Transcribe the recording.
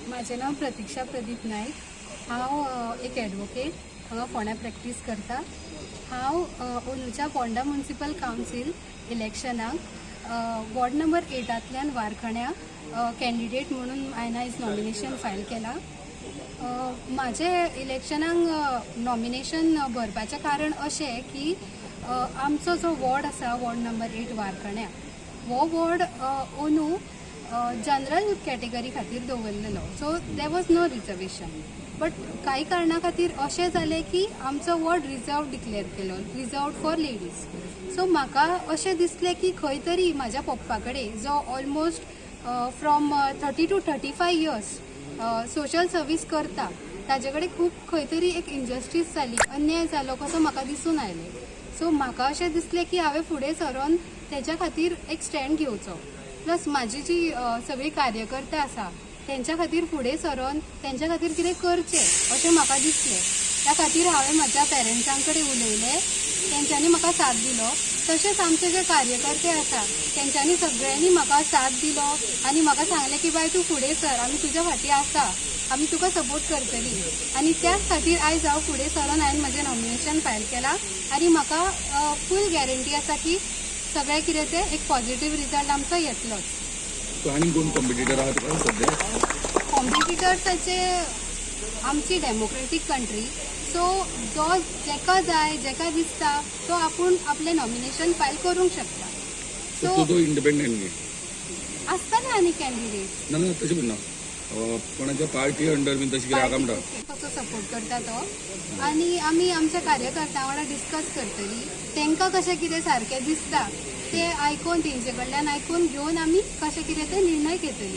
म्हाजें नांव प्रतिक्षा प्रदीप नायक. हांव एक एडवोकेट, हांगा फोंड्या प्रॅक्टीस करता. हांव अंदूच्या पोंडा म्युनिसिपल कावन्सील इलेक्शनाक वॉर्ड नंबर 8ांतल्यान वारखण्या कॅन्डिडेट म्हणून हांवें आयज नॉमिनेशन फायल केलां. म्हाजें इलेक्शनाक नॉमिनेशन भरपाचें कारण अशें की आमचो जो वॉर्ड आसा, वॉर्ड नंबर 8 वारखण्या, हो वॉर्ड अंदू जनरल कॅटेगरी खातीर दवरलेलो, so there was no reservation, but कांय कारणा खातीर अशें जालें की आमचो वॉर्ड रिजर्व डिक्लेअर केलो, रिजर्वड फॉर लेडीज. सो म्हाका अशें दिसलें की खंय तरी म्हाज्या पप्पा कडेन, जो almost from 30 to 35 years social service करता, ताजे कडेन खूब खंय तरी एक इनजस्टीस जाली, अन्याय जालो कसो म्हाका दिसून आयलें. सो म्हाका अशें दिसलें की हांवें फुडें सरोन तेच्या खातीर एक स्टँड घेवचो, प्लस म्हाजी जी सगळी कार्यकर्ते आसा तेंच्या खातीर फुडें सरोन तेंच्या खातीर कितें करचें अशें म्हाका दिसलें. त्या खातीर हांवें म्हज्या पेरंट्सां कडेन उलयलें, तेंच्यांनी म्हाका साथ दिलो. तशेंच आमचे जे कार्यकर्ते आसा तेंच्यांनी सगळ्यांनी म्हाका साथ दिलो आनी म्हाका सांगलें की बाय, तूं फुडें सर, आमी तुज्या फाटीं आसा, आमी तुका सपोर्ट करतली. आनी त्याच खातीर आयज हांव फुडें सरोन हांवें म्हजें नॉमिनेशन फायल केलां आनी म्हाका फूल गॅरंटी आसा की सगळें कितें तें एक पॉझिटीव रिजल्ट आमचो येतलोच. सो आनी कोण कॉम्पिटिटर आहा तुका सध्या? कॉम्पिटिटर्साचे, आमची डेमोक्रेटीक कंट्री, सो जो जेका जाय, जेका दिसता, तो आपूण आपलें नॉमिनेशन फायल करूंक शकता. सो सो तूं तो इंडिपेंडंट न्ही? आसतले आनी कॅन्डिडेट. ना ना, तशें म्हणना, कोणाच्या पार्टी अंडर बीन तशें कितें आहा म्हणटा. कसो सपोर्ट करता तो आनी आमी आमच्या कार्यकर्त्यां वांगडा डिस्कस करतली. तांकां कशें कितें सारकें दिसता तें आयकून, तेंचे कडल्यान आयकून घेवन आमी कशें कितें ते निर्णय घेतली.